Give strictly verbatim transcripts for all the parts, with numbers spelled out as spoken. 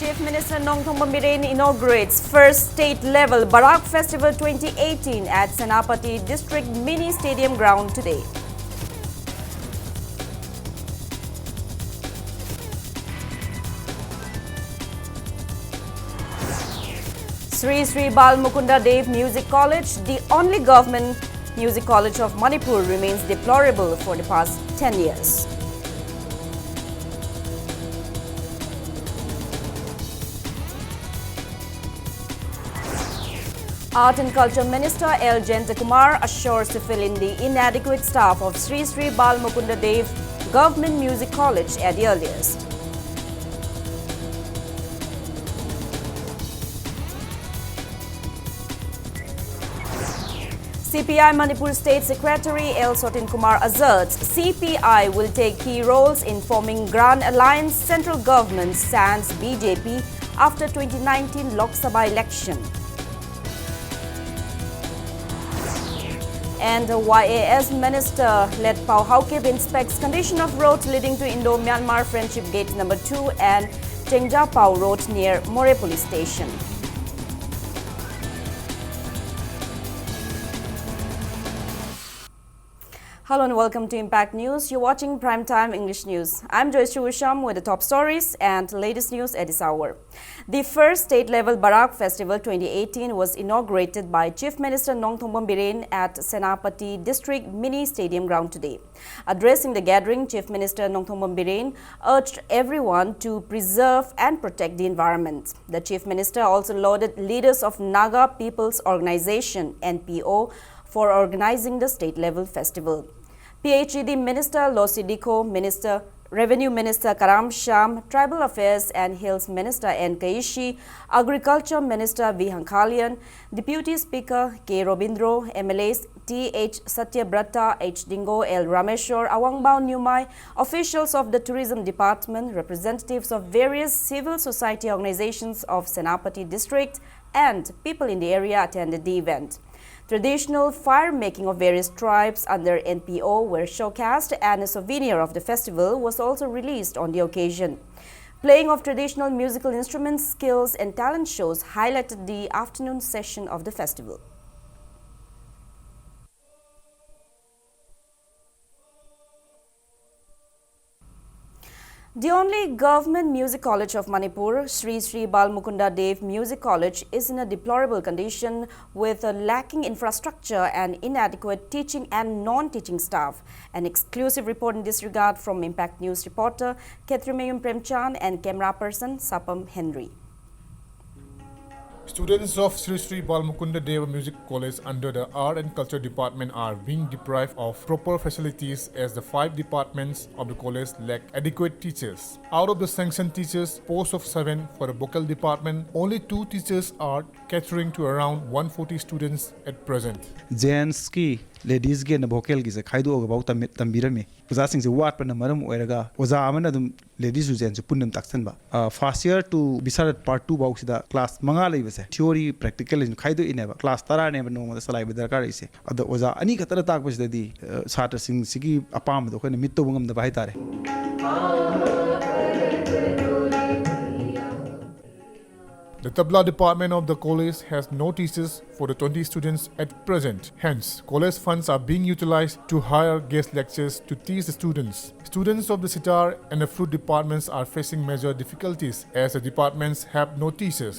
Chief Minister Nongthombam Biren inaugurates first state-level Barak Festival twenty eighteen at Senapati District Mini Stadium Ground today. Sri Sri Bal Mukunda Dev Music College, the only government music college of Manipur, remains deplorable for the past ten years. Art and Culture Minister L Jayantakumar assures to fill in the inadequate staff of Sri Sri Bal Mukunda Dev Government Music College at the earliest. C P I Manipur State Secretary L Sotin Kumar asserts C P I will take key roles in forming Grand Alliance central government, sans B J P, after twenty nineteen Lok Sabha election. And Y A S Minister Letpao Haokip inspects condition of road leading to Indo-Myanmar Friendship Gate number two and Tengjapao Road near Moreh Police Station. Hello and welcome to Impact News. You're watching Prime Time English News. I'm Joyce Chuvusham with the top stories and latest news at this hour. The first state-level Barak Festival twenty eighteen was inaugurated by Chief Minister Nongthombam Biren at Senapati District Mini Stadium Ground today. Addressing the gathering, Chief Minister Nongthombam Biren urged everyone to preserve and protect the environment. The Chief Minister also lauded leaders of Naga People's Organization, N P O, for organizing the state-level festival. P H E D Minister Losi Dikho, Minister, Revenue Minister Karam Shyam, Tribal Affairs and Hills Minister N Keishi, Agriculture Minister V Hangkalian, Deputy Speaker K Robindro, M L As T H Satyabrata, H Dingo, L Rameshwar, Awangbao Nyumai, officials of the Tourism Department, representatives of various civil society organizations of Senapati District, and people in the area attended the event. Traditional fire making of various tribes under N P O were showcased, and a souvenir of the festival was also released on the occasion. Playing of traditional musical instruments, skills, and talent shows highlighted the afternoon session of the festival. The only government music college of Manipur, Sri Sri Bal Mukunda Dev Music College, is in a deplorable condition with a lacking infrastructure and inadequate teaching and non-teaching staff. An exclusive report in this regard from Impact News reporter Khetrimayum Premchand and camera person Sapam Henry. Students of Sri Sri Balmukunda Deva Music College under the Art and Culture Department are being deprived of proper facilities as the five departments of the college lack adequate teachers. Out of the sanctioned teachers, post of seven for the vocal department, only two teachers are catering to around one forty students at present. Gents ꯀꯤ, ladies ꯒꯤ ꯑꯣꯏꯅ vocal ꯒꯤꯁꯦ ꯈꯥꯏꯗꯣꯛꯑꯒ ꯐꯥꯎ ꯇꯝꯃꯤ-, ꯇꯝꯕꯤꯔꯝꯃꯤ꯫ ꯑꯣꯖꯥꯁꯤꯡꯁꯦ ꯋꯥꯠꯄꯅ ꯃꯔꯝ ꯑꯣꯏꯔꯒ ꯑꯣꯖꯥ ꯑꯃꯅ ꯑꯗꯨꯝ ladies ꯁꯨ gents ꯁꯨ ꯄꯨꯟꯅ ꯑꯗꯨꯝ ꯇꯥꯛꯁꯟꯕ꯫ ꯑ, first year to ꯕꯤꯁꯥꯔꯠ part two ꯐꯥꯎꯁꯤꯗ class ꯃꯉꯥ ꯂꯩꯕꯁꯦ theory practical ꯍꯥꯏꯅ ꯈꯥꯏꯗꯣꯛꯏꯅꯦꯕ꯫ Class ꯇꯔꯥꯅꯦꯕ ꯅꯣꯡꯃꯗ ꯆꯂꯥꯏꯕ ꯗꯔꯀꯥꯔ ꯂꯩꯔꯤꯁꯦ꯫ ꯑꯗꯣ ꯑꯣꯖꯥ ꯑꯅꯤ ꯈꯛꯇꯅ ꯇꯥꯛꯄꯁꯤꯗꯗꯤ, ꯑ, ꯁꯥꯇ꯭ꯔꯁꯤꯡꯁꯤꯒꯤ ꯑꯄꯥꯝꯕꯗꯣ ꯑꯩꯈꯣꯏꯅ meet ꯇꯧꯕ ꯉꯝꯗꯕ ꯍꯥꯏꯇꯥꯔꯦ꯫ The tabla department of the college has no teachers for the twenty students at present. Hence, college funds are being utilized to hire guest lecturers to teach the students. Students of the sitar and the flute departments are facing major difficulties as the departments have no teachers.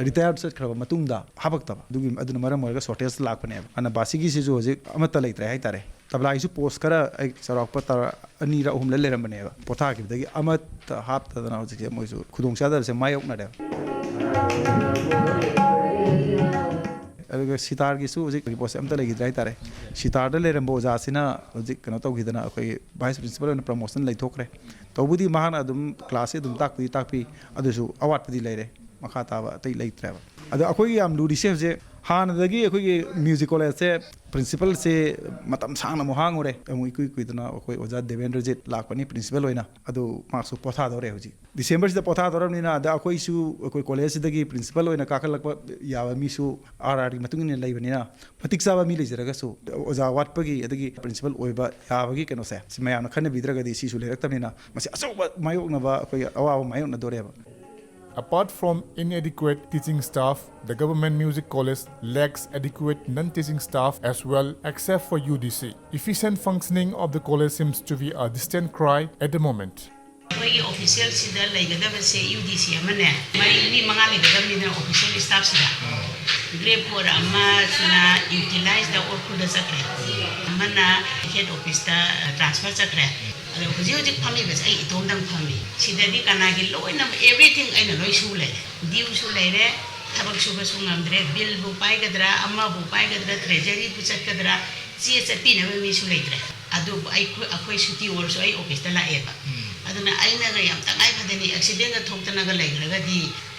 Retire ꯆꯠꯈ꯭ꯔꯕ ꯃꯇꯨꯡꯗ ꯍꯥꯄꯛꯇꯕ, ꯑꯗꯨꯒꯤ, ꯑꯗꯨꯅ ꯃꯔꯝ ꯑꯣꯏꯔꯒ shortage ꯂꯥꯛꯄꯅꯦꯕ꯫ ꯑꯗꯨꯅ ꯕꯥꯁꯤꯒꯤꯁꯤꯁꯨ ꯍꯧꯖꯤꯛ ꯑꯃꯠꯇ ꯂꯩꯇ꯭ꯔꯦ ꯍꯥꯏꯇꯥꯔꯦ꯫ ꯇꯕ꯭ꯂꯥꯒꯤꯁꯨ post ꯈꯔ ꯑꯩ ꯆꯥꯎꯔꯥꯛꯄ ꯇꯔꯥ ꯑꯅꯤꯔ ꯑꯍꯨꯝꯂ ꯂꯩꯔꯝꯕꯅꯦꯕ, ꯄꯣꯊꯥꯈꯤꯕꯗꯒꯤ ꯑꯃꯠꯇ ꯍꯥꯞꯇꯗꯅ ꯍꯧꯖꯤꯛꯁꯦ ꯃꯣꯏꯁꯨ ꯈꯨꯗꯣꯡꯆꯥꯗꯕꯁꯦ ꯃꯥꯌꯣꯛꯅꯔꯦꯕ꯫ ꯑꯗꯨꯒ ꯁꯤꯇꯥꯔꯒꯤꯁꯨ ꯍꯧꯖꯤꯛ ꯔꯤꯄꯣꯔꯠꯁꯦ ꯑꯝꯇ ꯂꯩꯈꯤꯗ꯭ꯔꯦ ꯍꯥꯏꯇꯥꯔꯦ꯫ ꯁꯤꯇꯥꯔꯗ ꯂꯩꯔꯝꯕ ꯑꯣꯖꯥꯁꯤꯅ ꯍꯧꯖꯤꯛ ꯀꯩꯅꯣ ꯇꯧꯈꯤꯗꯅ ꯑꯩꯈꯣꯏꯒꯤ vice principal ꯑꯣꯏꯅ promotion ꯂꯩꯊꯣꯛꯈ꯭ꯔꯦ꯫ ꯇꯧꯕꯗꯤ ꯃꯍꯥꯛꯅ ꯑꯗꯨꯝ class ꯁꯦ ꯑꯗꯨꯝ ꯇꯥꯛꯄꯨꯗꯤ ꯇꯥꯛꯄꯤ, ꯑꯗꯨꯁꯨ ꯑꯋꯥꯠꯄꯗꯤ ꯂꯩꯔꯦ꯫ ꯃꯈꯥ ꯇꯥꯕ ꯑꯇꯩ ꯂꯩꯇ꯭ꯔꯦꯕ꯫ ꯑꯗꯣ ꯑꯩꯈꯣꯏꯒꯤ ꯌꯥꯝ ꯂꯨꯔꯤꯁꯦ ꯍꯧꯖꯤꯛ, ꯍꯥꯟꯅꯗꯒꯤ ꯑꯩꯈꯣꯏꯒꯤ ꯃ꯭ꯌꯨꯖꯤꯛ ꯀꯣꯂꯦꯖꯁꯦ ꯄ꯭ꯔꯤꯟꯁꯤꯄꯜꯁꯦ ꯃꯇꯝ ꯁꯥꯡꯅ ꯑꯃꯨꯛ ꯍꯥꯡꯉꯨꯔꯦ꯫ ꯑꯃꯨꯛ ꯏꯀꯨꯏ ꯀꯨꯏꯗꯅ ꯑꯩꯈꯣꯏ ꯑꯣꯖꯥ ꯗꯦꯕꯦꯟꯗ꯭ꯔꯖꯤꯠ ꯂꯥꯛꯄꯅꯤ ꯄ꯭ꯔꯤꯟꯁꯤꯄꯜ ꯑꯣꯏꯅ꯫ ꯑꯗꯨ ꯃꯥꯁꯨ ꯄꯣꯊꯥꯗꯧꯔꯦ ꯍꯧꯖꯤꯛ꯫ ꯗꯤꯁꯦꯝꯕꯔꯁꯤꯗ ꯄꯣꯊꯥꯗꯧꯔꯕꯅꯤꯅ, ꯑꯗ ꯑꯩꯈꯣꯏꯁꯨ ꯑꯩꯈꯣꯏ ꯀꯣꯂꯦꯖꯁꯤꯗꯒꯤ ꯄ꯭ꯔꯤꯟꯁꯤꯄꯜ ꯑꯣꯏꯅ ꯀꯥꯈꯠꯂꯛꯄ ꯌꯥꯕ ꯃꯤꯁꯨ ꯑꯥꯔ ꯑꯥꯔꯒꯤ ꯃꯇꯨꯡ ꯏꯟꯅ ꯂꯩꯕꯅꯤꯅ, ꯃꯇꯤꯛ ꯆꯥꯕ ꯃꯤ ꯂꯩꯖꯔꯒꯁꯨ ꯑꯣꯖꯥ ꯋꯥꯠꯄꯒꯤ ꯑꯗꯒꯤ ꯄ꯭ꯔꯤꯟꯁꯤꯄꯜ ꯑꯣꯏꯕ ꯌꯥꯕꯒꯤ ꯀꯩꯅꯣꯁꯦ, ꯁꯤ ꯃꯌꯥꯝꯅ ꯈꯟꯅꯕꯤꯗ꯭ꯔꯒꯗꯤ ꯁꯤꯁꯨ ꯂꯩꯔꯛꯇꯕꯅꯤꯅ, ꯃꯁꯤ ꯑꯆꯧꯕ ꯃꯥꯌꯣꯛꯅꯕ, ꯑꯩꯈꯣꯏꯒꯤ ꯑꯋꯥꯕ ꯃꯥꯌꯣꯛꯅꯗꯣꯔꯦꯕ꯫ Apart from inadequate teaching staff, the Government Music College lacks adequate non-teaching staff as well, except for U D C. Efficient functioning of the college seems to be a distant cry at the moment. ꯑꯩꯈꯣꯏꯒꯤ ꯑꯣꯐꯤꯁꯤꯌꯦꯜꯁꯤꯗ ꯂꯩꯒꯗꯕꯁꯦ U ꯗꯤ ꯁꯤ ꯑꯃꯅꯦ, ꯃꯔꯤ, ꯃꯤ ꯃꯉꯥ ꯂꯩꯒꯗꯕꯅꯤꯅ official ꯁ꯭ꯇꯥꯐꯁꯤꯗ꯫ Grape ꯕꯣꯔꯗ ꯑꯃꯁꯤꯅ ꯌꯨꯇꯤꯂꯥꯏꯖꯗ ꯎꯈ꯭ꯔꯨꯜꯗ ꯆꯠꯈ꯭ꯔꯦ, ꯑꯃꯅ head ꯑꯣꯐꯤꯁꯇ transfer ꯆꯠꯈ꯭ꯔꯦ꯫ ꯑꯗꯣ ꯍꯧꯖꯤꯛ ꯍꯧꯖꯤꯛ ꯐꯝꯃꯤꯕꯁꯦ ꯑꯩ ꯏꯇꯣꯝꯗꯪ ꯐꯝꯃꯤ꯫ ꯁꯤꯗꯗꯤ ꯀꯅꯥꯒꯤ ꯂꯣꯏꯅꯃꯛ ꯑꯦꯚ꯭ꯔꯤꯊꯤꯡ ꯑꯩꯅ ꯂꯣꯏ ꯁꯨ ꯂꯩꯔꯦ꯫ ꯗ꯭ꯌꯨꯁꯨ ꯂꯩꯔꯦ, ꯊꯕꯛ ꯁꯨꯕꯁꯨ ꯉꯝꯗ꯭ꯔꯦ꯫ ꯕꯤꯜꯕꯨ ꯄꯥꯏꯒꯗ꯭ꯔꯥ, ꯑꯃꯕꯨ ꯄꯥꯏꯒꯗ꯭ꯔꯥ, ꯇ꯭ꯔꯦꯖꯔꯤꯕꯨ ꯆꯠꯀꯗ꯭ꯔꯥ, ꯆꯦ ꯆꯠꯄꯤꯅꯕ ꯃꯤꯁꯨ ꯂꯩꯇ꯭ꯔꯦ꯫ ꯑꯗꯨꯕꯨ ꯑꯩꯈꯣꯏ, ꯑꯩꯈꯣꯏ ꯁꯨꯇꯤ ꯑꯣꯏꯔꯁꯨ ꯑꯩ ꯑꯣꯐꯤꯁꯇ ꯂꯥꯛꯑꯦꯕ꯫ ꯑꯗꯨꯅ ꯑꯩꯅꯒ ꯌꯥꯝ ꯇꯉꯥꯏ ꯐꯗꯅ ꯑꯦꯛꯁꯤꯗꯦꯟꯒ ꯊꯣꯛꯇꯅꯒ ꯂꯩꯈ꯭ꯔꯒꯗꯤ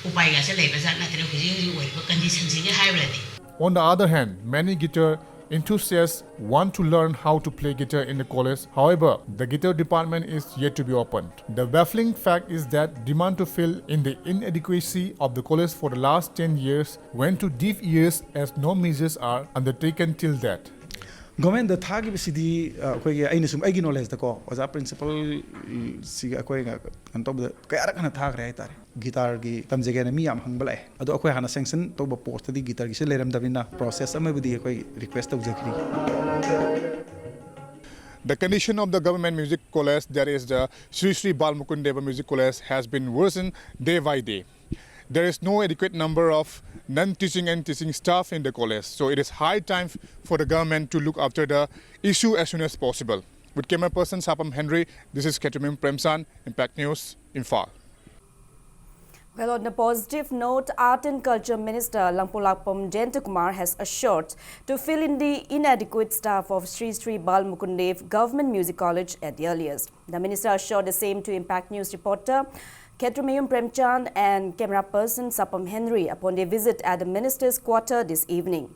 ꯎꯄꯥꯏꯒꯁꯦ ꯂꯩꯕꯖꯥꯠ ꯅꯠꯇ꯭ꯔꯦ ꯍꯧꯖꯤꯛ ꯍꯧꯖꯤꯛ ꯑꯣꯏꯔꯤꯕ ꯀꯟꯗꯤꯁꯟꯁꯤꯒꯤ ꯍꯥꯏꯔꯨꯔꯗꯤ꯫ On the other hand, many guitar enthusiasts want to learn how to play guitar in the college. However, the guitar department is yet to be opened. The baffling fact is that demand to fill in the inadequacy of the college for the last ten years went to deaf ears as no measures are undertaken till that. ꯒꯣꯔꯃꯦꯟꯗ ꯊꯥꯈꯤꯕꯁꯤꯗꯤ, ꯑ, ꯑꯩꯈꯣꯏꯒꯤ, ꯑꯩꯅ ꯁꯨꯝ ꯑꯩꯒꯤ ꯅꯣꯂꯦꯖꯇꯀꯣ, ꯑꯣꯖꯥ ꯄ꯭ꯔꯤꯟꯁꯤꯄꯜꯁꯤꯒ ꯑꯩꯈꯣꯏꯒ ꯀꯩꯅꯣ ꯇꯧꯕꯗ ꯀꯌꯥꯔꯛ ꯍꯟꯅ ꯊꯥꯈ꯭ꯔꯦ ꯍꯥꯏꯇꯥꯔꯦ꯫ ꯒꯤꯇꯥꯔꯒꯤ ꯇꯝꯖꯒꯦꯅ ꯃꯤ ꯌꯥꯝ ꯍꯪꯕ ꯂꯥꯛꯑꯦ꯫ ꯑꯗꯣ ꯑꯩꯈꯣꯏ ꯍꯥꯟꯅ ꯁꯦꯡꯁꯟ ꯇꯧꯕ ꯄꯣꯁꯇꯗꯤ ꯒꯤꯇꯥꯔꯒꯤꯁꯦ ꯂꯩꯔꯝꯗꯕꯅꯤꯅ ꯄ꯭ꯔꯣꯁꯦꯁ ꯑꯃꯕꯨꯗꯤ ꯑꯩꯈꯣꯏ request ꯇꯧꯖꯈ꯭ꯔꯤ꯫ The condition of the Government Music College, that is the Sri Sri Bal Mukund Deva Music College, has been worsened day by day. There is no adequate number of non-teaching and teaching staff in the college, so it is high time for the government to look after the issue as soon as possible. With camera person Sapam Henry, this is Ketumin Premsan, Impact News, Imphal. Well, on a positive note, Art and Culture Minister Langpulakpam Jayantakumar has assured to fill in the inadequate staff of Sri Sri Bal Mukund Dev Government Music College at the earliest. The minister assured the same to Impact News reporter Khetramayum Premchand and camera person Sapam Henry upon their visit at the minister's quarter this evening.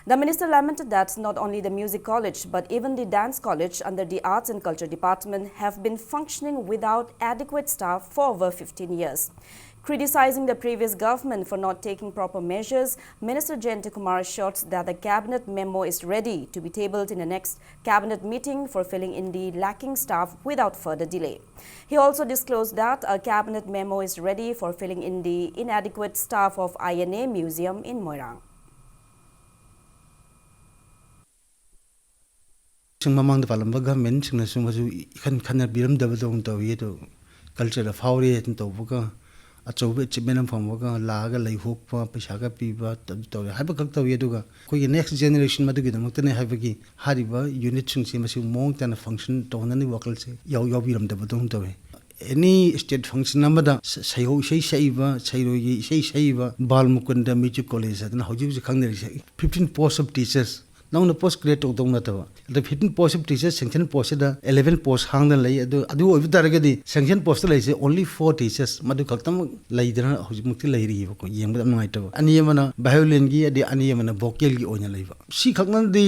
The minister lamented that not only the music college but even the dance college under the Arts and Culture Department have been functioning without adequate staff for over fifteen years. Criticizing the previous government for not taking proper measures, Minister Jayanta Kumar assured that the cabinet memo is ready to be tabled in the next cabinet meeting for filling in the lacking staff without further delay. He also disclosed that a cabinet memo is ready for filling in the inadequate staff of I N A Museum in Moirang. ꯁꯤꯡ ꯃꯃꯥꯡꯗ ꯄꯥꯜꯂꯝꯕ ꯒꯚꯔꯟꯃꯦꯟꯁꯤꯡꯅꯁꯨ ꯃꯁꯨ ꯏꯈꯟ ꯈꯟꯅꯕꯤꯔꯝꯗꯕꯗꯧꯅ ꯇꯧꯏ꯫ ꯑꯗꯨ ꯀꯜꯆꯔꯗ ꯐꯥꯎꯔꯦ ꯍꯥꯏꯅ ꯇꯧꯕꯒ, ꯑꯆꯧꯕ ꯑꯦꯆꯤꯞꯃꯦꯟ ꯑꯃ ꯐꯪꯕꯒ ꯂꯥꯛꯑꯒ ꯂꯩꯍꯣꯛꯄ, ꯄꯩꯁꯥꯒ ꯄꯤꯕ, ꯑꯗꯨ ꯇꯧꯔꯦ ꯍꯥꯏꯕꯈꯛ ꯇꯧꯏ꯫ ꯑꯗꯨꯒ ꯑꯩꯈꯣꯏꯒꯤ ꯅꯦꯛꯁ ꯖꯦꯅꯦꯔꯦꯁꯟ ꯃꯗꯨꯒꯤꯗꯃꯛꯇꯅꯦ ꯍꯥꯏꯕꯒꯤ ꯍꯥꯏꯔꯤꯕ ꯌꯨꯅꯤꯠꯁꯤꯡꯁꯦ ꯃꯁꯤ ꯃꯑꯣꯡ ꯇꯥꯅ ꯐꯪꯁꯟ ꯇꯧꯍꯟꯅꯕꯒꯤ ꯋꯥꯈꯜꯁꯦ ꯌꯥꯎ ꯌꯥꯎꯕꯤꯔꯝꯗꯕꯗꯧꯅ ꯇꯧꯏ꯫ ꯑꯦꯅꯤ ꯁ꯭ꯇꯦꯠ ꯐꯪꯁꯟ ꯑꯃꯗ ꯁ- ꯁꯩꯍꯧ ꯏꯁꯩ ꯁꯛꯏꯕ, ꯁꯩꯔꯣꯏꯒꯤ ꯏꯁꯩ ꯁꯛꯏꯕ ꯕꯥꯜ ꯃꯨꯀꯨꯟꯗ ꯃ꯭ꯌꯨꯖꯤꯛ ꯀꯣꯂꯦꯖ ꯍꯥꯏꯗꯅ ꯍꯧꯖꯤꯛ ꯍꯧꯖꯤꯛ ꯈꯪꯅꯔꯤꯁꯦ, ꯐꯤꯐꯇꯤꯟ ꯄꯣꯁ ꯑꯣꯐ ꯇꯤꯆꯔꯁ ꯅꯧꯅ ꯄꯣꯁ ꯀ꯭ꯔꯤꯌꯦꯠ ꯇꯧꯗꯧ ꯅꯠꯇꯕ, ꯑꯗ ꯐꯤꯐꯇꯤꯟ ꯄꯣꯁ ꯑꯣꯐ ꯇꯤꯆꯔꯁ ꯁꯦꯡꯁꯟ ꯄꯣꯁꯁꯤꯗ ꯑꯦꯂꯦꯚꯦꯟ ꯄꯣꯁ ꯍꯥꯡꯗꯅ ꯂꯩ꯫ ꯑꯗꯨ ꯑꯗꯨ ꯑꯣꯏꯕ ꯇꯥꯔꯒꯗꯤ ꯁꯦꯡꯁꯟ ꯄꯣꯁꯇ ꯂꯩꯔꯤꯁꯦ ꯑꯣꯟꯂꯤ ꯐꯣꯔ ꯇꯤꯆꯔꯁ ꯃꯗꯨ ꯈꯛꯇꯃꯛ ꯂꯩꯗꯅ ꯍꯧꯖꯤꯛꯃꯛꯇꯤ ꯂꯩꯔꯤꯕꯀꯣ꯫ ꯌꯦꯡꯕꯗ ꯌꯥꯝ ꯅꯨꯡꯉꯥꯏꯇꯕ꯫ ꯑꯅꯤ ꯑꯃꯅ ꯚꯥꯏꯑꯣꯂꯤꯟꯒꯤ, ꯑꯗꯩ ꯑꯅꯤ ꯑꯃꯅ ꯚꯣꯀꯦꯜꯒꯤ ꯑꯣꯏꯅ ꯂꯩꯕ꯫ ꯁꯤ ꯈꯛꯅꯗꯤ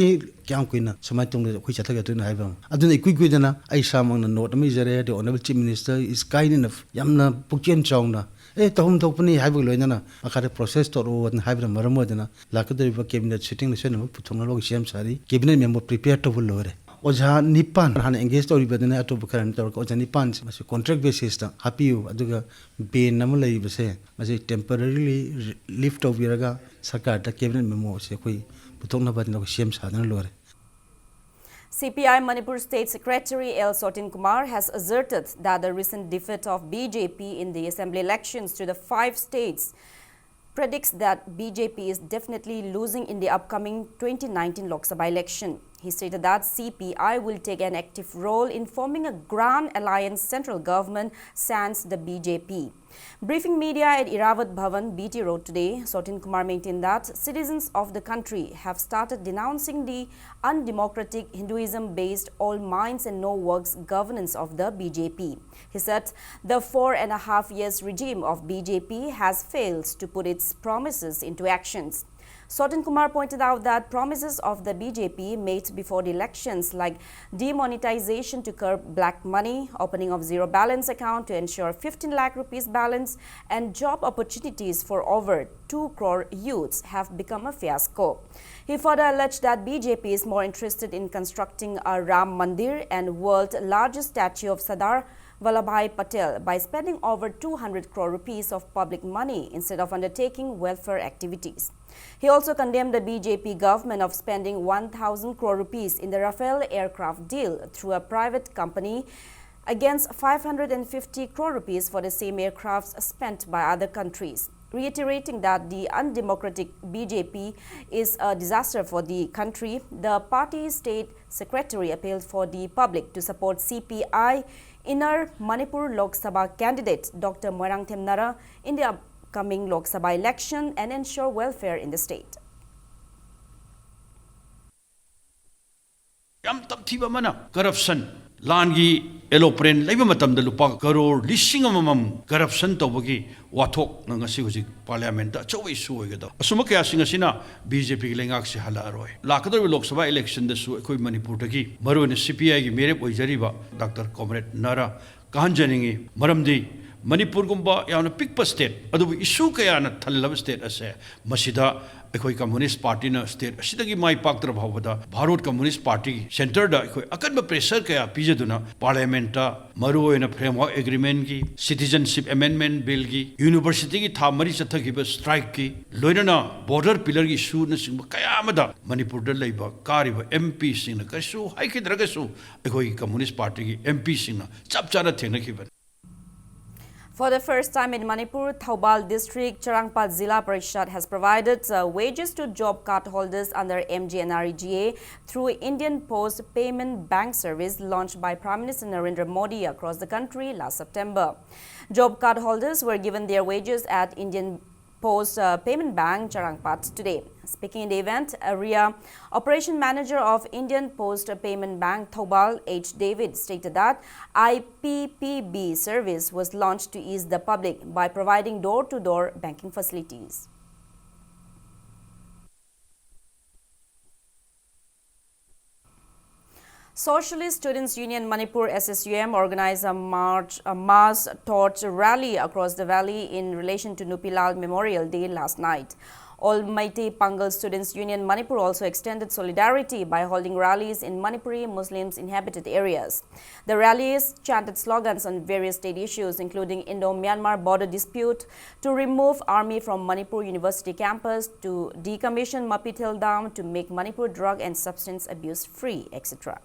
ꯀꯌꯥꯝ ꯀꯨꯏꯅ ꯁꯨꯃꯥꯏꯅ ꯇꯧꯅ ꯑꯩꯈꯣꯏ ꯆꯠꯊꯒꯗꯣꯏꯅꯣ ꯍꯥꯏꯕ ꯑꯃ꯫ ꯑꯗꯨꯅ ꯏꯀꯨꯏ ꯀꯨꯏꯗꯅ ꯑꯩ ꯏꯁꯥꯃꯛꯅ ꯅꯣꯠ ꯑꯃ ꯏꯖꯔꯦ꯫ ꯑꯗꯩ Honourable Chief Minister is kind enough, ꯌꯥꯝꯅ ꯄꯨꯛꯆꯦꯜ ꯆꯥꯎꯅ ꯑꯦ ꯇꯧꯐꯝ ꯊꯣꯛꯄꯅꯤ ꯍꯥꯏꯕꯒ ꯂꯣꯏꯅꯅ ꯃꯈꯥꯗ ꯄ꯭ꯔꯣꯁꯦꯁ ꯇꯧꯔꯛꯑꯣꯅ ꯍꯥꯏꯕꯅ ꯃꯔꯝ ꯑꯣꯏꯗꯅ ꯂꯥꯛꯀꯗꯧꯔꯤꯕ ꯀꯦꯕꯤꯅꯦꯠ ꯁꯤꯇꯤꯡꯗ ꯁꯣꯏꯗꯅꯃꯛ ꯄꯨꯊꯣꯛꯅꯕ ꯁꯦꯝ ꯁꯥꯔꯤ꯫ ꯀꯦꯕꯤꯅꯦꯠ ꯃꯦꯃꯣ ꯄ꯭ꯔꯤꯄꯦꯌꯔ ꯇꯧꯕ ꯂꯣꯏꯔꯦ꯫ ꯑꯣꯖꯥ ꯅꯤꯄꯥꯟ ꯍꯥꯟꯅ ꯑꯦꯡꯒꯦꯖ ꯇꯧꯔꯤꯕꯗꯨꯅ ꯑꯇꯣꯞꯄ ꯈꯔ ꯑꯃ ꯇꯧꯔꯒ ꯑꯣꯖꯥ ꯅꯤꯄꯥꯟꯁꯦ ꯃꯁꯤ ꯀꯣꯟꯇ꯭ꯔꯦꯛ ꯕꯦꯁꯤꯁꯇ ꯍꯥꯞꯄꯤꯌꯨ, ꯑꯗꯨꯒ ꯕꯦꯟ ꯑꯃ ꯂꯩꯔꯤꯕꯁꯦ ꯃꯁꯤ ꯇꯦꯝꯄꯔꯔꯤꯂꯤ ꯂꯤꯐ ꯇꯧꯕꯤꯔꯒ ꯁꯔꯀꯥꯔꯗ ꯀꯦꯕꯤꯅꯦꯠ ꯃꯦꯃꯣꯁꯦ ꯑꯩꯈꯣꯏ ꯄꯨꯊꯣꯛꯅꯕ ꯑꯩꯈꯣꯏ ꯁꯦꯝ ꯁꯥꯗꯅ ꯂꯣꯏꯔꯦ꯫ C P I Manipur State Secretary L Sotin Kumar has asserted that the recent defeat of B J P in the assembly elections to the five states predicts that B J P is definitely losing in the upcoming twenty nineteen Lok Sabha election. He stated that C P I will take an active role in forming a grand alliance central government, sans the B J P. Briefing media at Irrawadh Bhawan, B T Road today, Sotin Kumar maintained that citizens of the country have started denouncing the undemocratic Hinduism-based all mines and no works governance of the B J P. He said the four and a half years regime of B J P has failed to put its promises into actions. Sotin Kumar pointed out that promises of the B J P made before the elections, like demonetization to curb black money, opening of zero balance account to ensure fifteen lakh rupees balance, and job opportunities for over two crore youths, have become a fiasco. He further alleged that B J P is more interested in constructing a Ram Mandir and world largest statue of Sardar Vallabhbhai Patel by spending over two hundred crore rupees of public money instead of undertaking welfare activities. He also condemned the B J P government of spending one thousand crore rupees in the Rafale aircraft deal through a private company against five hundred and fifty crore rupees for the same aircrafts spent by other countries, reiterating that the undemocratic B J P is a disaster for the country. The party state secretary appealed for the public to support C P I inner Manipur Lok Sabha candidate Doctor Moirangthem Nara in the upcoming Lok Sabha election and ensure welfare in the state. ꯌꯥꯝ ꯇꯝꯊꯤꯕ ꯑꯃꯅ, corruption, ꯂꯥꯟꯒꯤ ꯑꯦꯂꯣꯄ꯭ꯔꯦꯟ ꯂꯩꯕ ꯃꯇꯝꯗ ꯂꯨꯄꯥ ꯀꯔꯣꯔ ꯂꯤꯁꯤꯡ ꯑꯃꯃꯝ corruption ꯇꯧꯕꯒꯤ ꯋꯥꯊꯣꯛꯅ ꯉꯁꯤ ꯍꯧꯖꯤꯛ ꯄꯥꯔꯂꯤꯌꯥꯃꯦꯟꯠꯇ ꯑꯆꯧꯕ ꯏꯁꯨ ꯑꯣꯏꯒꯗꯕ꯫ ꯑꯁꯨꯝꯕ ꯀꯌꯥꯁꯤꯡ ꯑꯁꯤꯅ ꯕꯤ ꯖꯦ ꯄꯤꯒꯤ ꯂꯩꯉꯥꯛꯁꯤ ꯍꯜꯂꯛꯑꯔꯣꯏ꯫ ꯂꯥꯛꯀꯗꯧꯔꯤꯕ ꯂꯣꯛ ꯁꯚꯥ ꯏꯂꯦꯛꯁꯟꯗꯁꯨ ꯑꯩꯈꯣꯏ ꯃꯅꯤꯄꯨꯔꯗꯒꯤ, ꯃꯔꯨꯑꯣꯏꯅ ꯁꯤ ꯄꯤ ꯑꯥꯏꯒꯤ ꯃꯤꯔꯦꯞ ꯑꯣꯏꯖꯔꯤꯕ ꯗꯥꯛꯇꯔ ꯀꯣꯝꯔꯦꯗ ꯅꯥꯔꯥ ꯀꯥꯍꯟꯖꯅꯤꯡꯏ꯫ ꯃꯔꯝꯗꯤ ꯃꯅꯤꯄꯨꯔꯒꯨꯝꯕ ꯌꯥꯝꯅ ꯄꯤꯛꯄ ꯁ꯭ꯇꯦꯠ, ꯑꯗꯨꯕꯨ ꯏꯁꯨ ꯀꯌꯥꯅ ꯊꯜꯂꯕ ꯁ꯭ꯇꯦꯠ ꯑꯁꯦ, ꯃꯁꯤꯗ ꯑꯩꯈꯣꯏ ꯀꯝꯃꯨꯅꯤꯁ꯭ꯠ ꯄꯥꯔꯇꯤꯅ ꯁ꯭ꯇꯦꯠ ꯑꯁꯤꯗꯒꯤ ꯃꯥꯏ ꯄꯥꯛꯇ꯭ꯔꯕ ꯐꯥꯎꯕꯗ ꯚꯥꯔꯠ ꯀꯝꯃꯨꯅꯤꯁ꯭ꯠ ꯄꯥꯔꯇꯤꯒꯤ ꯁꯦꯟꯇꯔꯗ ꯑꯩꯈꯣꯏ ꯑꯀꯟꯕ ꯄ꯭ꯔꯦꯁꯔ ꯀꯌꯥ ꯄꯤꯖꯗꯨꯅ ꯄꯥꯔꯂꯤꯌꯥꯃꯦꯟꯠꯇ ꯃꯔꯨꯑꯣꯏꯅ ꯐ꯭ꯔꯦꯝꯋꯥꯔꯛ ꯑꯦꯒ꯭ꯔꯤꯃꯦꯟꯠꯀꯤ, ꯁꯤꯇꯤꯖꯟꯁꯤꯞ ꯑꯦꯃꯦꯟꯗꯃꯦꯟꯠ ꯕꯤꯜꯒꯤ, ꯌꯨꯅꯤꯚꯔꯁꯤꯇꯤꯒꯤ ꯊꯥ ꯃꯔꯤ ꯆꯠꯊꯈꯤꯕ ꯁ꯭ꯇ꯭ꯔꯥꯏꯛꯀꯤ, ꯂꯣꯏꯅꯅ ꯕꯣꯔꯗꯔ ꯄꯤꯂꯔꯒꯤ ꯏꯁꯨꯅꯆꯤꯡꯕ ꯀꯌꯥ ꯑꯃꯗ ꯃꯅꯤꯄꯨꯔꯗ ꯂꯩꯕ ꯀꯥꯔꯤꯕ ꯑꯦꯝ ꯄꯤꯁꯤꯡꯅ ꯀꯔꯤꯁꯨ ꯍꯥꯏꯈꯤꯗ꯭ꯔꯒꯁꯨ ꯑꯩꯈꯣꯏꯒꯤ ꯀꯝꯃꯨꯅꯤꯁ꯭ꯠ ꯄꯥꯔꯇꯤꯒꯤ ꯑꯦꯝ ꯄꯤꯁꯤꯡꯅ ꯆꯞ ꯆꯥꯅ ꯊꯦꯡꯅꯈꯤꯕꯅꯤ꯫ For the first time in Manipur, Thoubal District Charangpat Zilla Parishad has provided uh, wages to job card holders under M G N R E G A through Indian Post Payment Bank Service launched by Prime Minister Narendra Modi across the country last September. Job card holders were given their wages at Indian Post uh, Payment Bank Charangpat today. Speaking in the event, Area Operation Manager of Indian Post Payment Bank Thoubal H David stated that I P P B service was launched to ease the public by providing door-to-door banking facilities. Socialist Students Union Manipur, S S U M, organized a march, a mass torch rally across the valley in relation to Nupilal Memorial Day last night. All Meitei Pangal Students Union Manipur also extended solidarity by holding rallies in Manipuri Muslims inhabited areas. The rallies chanted slogans on various state issues, including Indo-Myanmar border dispute, to remove army from Manipur University campus, to decommission Mapithel Dam, to make Manipur drug and substance abuse free, et cetera.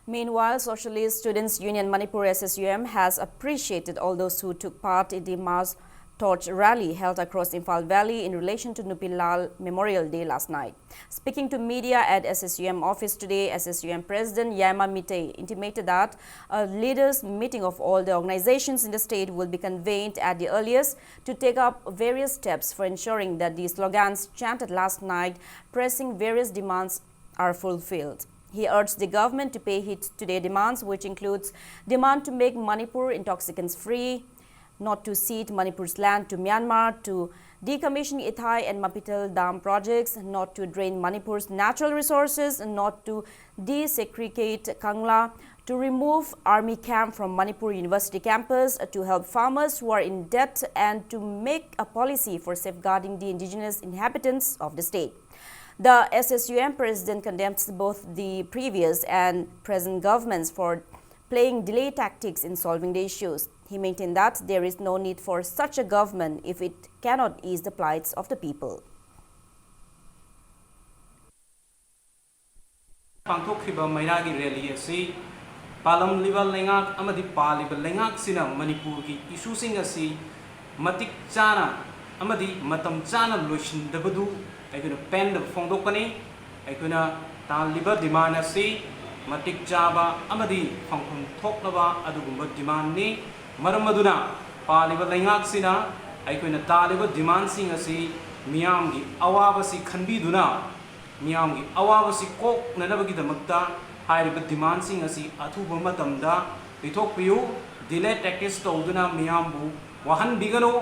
Meanwhile, Socialist Students Union Manipur, S S U M, has appreciated all those who took part in the mass torch rally held across Imphal Valley in relation to Nupilal Memorial Day last night. Speaking to media at S S U M office today, S S U M President Yaima Meitei intimated that a leaders' meeting of all the organizations in the state will be convened at the earliest to take up various steps for ensuring that the slogans chanted last night pressing various demands are fulfilled. He urged the government to pay heed to their demands, which includes demand to make Manipur intoxicants free, not to cede Manipur's land to Myanmar, to decommission Ithai and Mapithel dam projects, not to drain Manipur's natural resources, not to desegregate Kangla, to remove army camp from Manipur University campus, to help farmers who are in debt, and to make a policy for safeguarding the indigenous inhabitants of the state. The S S U M president condemns both the previous and present governments for playing delay tactics in solving the issues. He maintained that there is no need for such a government if it cannot ease the plights of the people. ꯄꯥꯡꯊꯣꯛꯈꯤꯕ ꯃꯩꯔꯥꯒꯤ rally ꯑꯁꯤ ꯄꯥꯜꯂꯝꯂꯤꯕ ꯂꯩꯉꯥꯛ ꯑꯃꯗꯤ ꯄꯥꯜꯂꯤꯕ ꯂꯩꯉꯥꯛꯁꯤꯅ ꯃꯅꯤꯄꯨꯔꯒꯤ ꯏꯁꯨꯁꯤꯡ ꯑꯁꯤ ꯃꯇꯤꯛ ꯆꯥꯅ ꯑꯃꯗꯤ ꯃꯇꯝ ꯆꯥꯅ ꯂꯣꯏꯁꯤꯟꯗꯕꯗꯨ ꯑꯩꯈꯣꯏꯅ ꯄꯦꯟꯗꯕ ꯐꯣꯡꯗꯣꯛꯀꯅꯤ꯫ ꯑꯩꯈꯣꯏꯅ ꯇꯥꯜꯂꯤꯕ ꯗꯤꯃꯥꯟ ꯑꯁꯤ ꯃꯇꯤꯛ ꯆꯥꯕ ꯑꯃꯗꯤ ꯐꯪꯐꯝ ꯊꯣꯛꯂꯕ ꯑꯗꯨꯒꯨꯝꯕ ꯗꯤꯃꯥꯟꯅꯤ꯫ ꯃꯔꯝ ꯑꯗꯨꯅ ꯄꯥꯜꯂꯤꯕ ꯂꯩꯉꯥꯛꯁꯤꯅ ꯑꯩꯈꯣꯏꯅ ꯇꯥꯜꯂꯤꯕ ꯗꯤꯃꯥꯟꯁꯤꯡ ꯑꯁꯤ ꯃꯤꯌꯥꯝꯒꯤ ꯑꯋꯥꯕꯁꯤ ꯈꯟꯕꯤꯗꯨꯅ ꯃꯤꯌꯥꯝꯒꯤ ꯑꯋꯥꯕꯁꯤ ꯀꯣꯛꯅꯅꯕꯒꯤꯗꯃꯛꯇ ꯍꯥꯏꯔꯤꯕ ꯗꯤꯃꯥꯟꯁꯤꯡ ꯑꯁꯤ ꯑꯊꯨꯕ ꯃꯇꯝꯗ ꯄꯤꯊꯣꯛꯄꯤꯌꯨ꯫ ꯗꯤꯂꯦ ꯇꯦꯛꯇꯤꯁ ꯇꯧꯗꯨꯅ ꯃꯤꯌꯥꯝꯕꯨ ꯋꯥꯍꯟꯕꯤꯒꯅꯨ꯫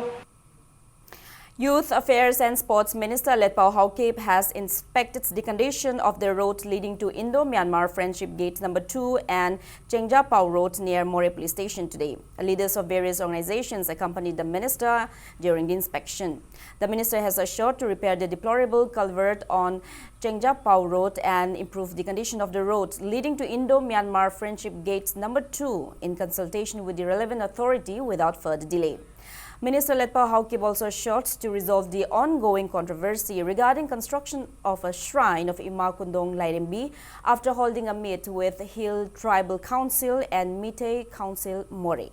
Youth Affairs and Sports Minister Letpao Haokip has inspected the condition of the road leading to Indo-Myanmar Friendship Gate number two and Chengjapao Road near Moreh Police Station today. Leaders of various organizations accompanied the minister during the inspection. The minister has assured to repair the deplorable culvert on Chengjapao Road and improve the condition of the road leading to Indo-Myanmar Friendship Gate number two in consultation with the relevant authority without further delay. Minister Letpao Haokip also assured to resolve the ongoing controversy regarding construction of a shrine of Ima Kundong Lairembi after holding a meet with Hill Tribal Council and Meitei Council Moreh.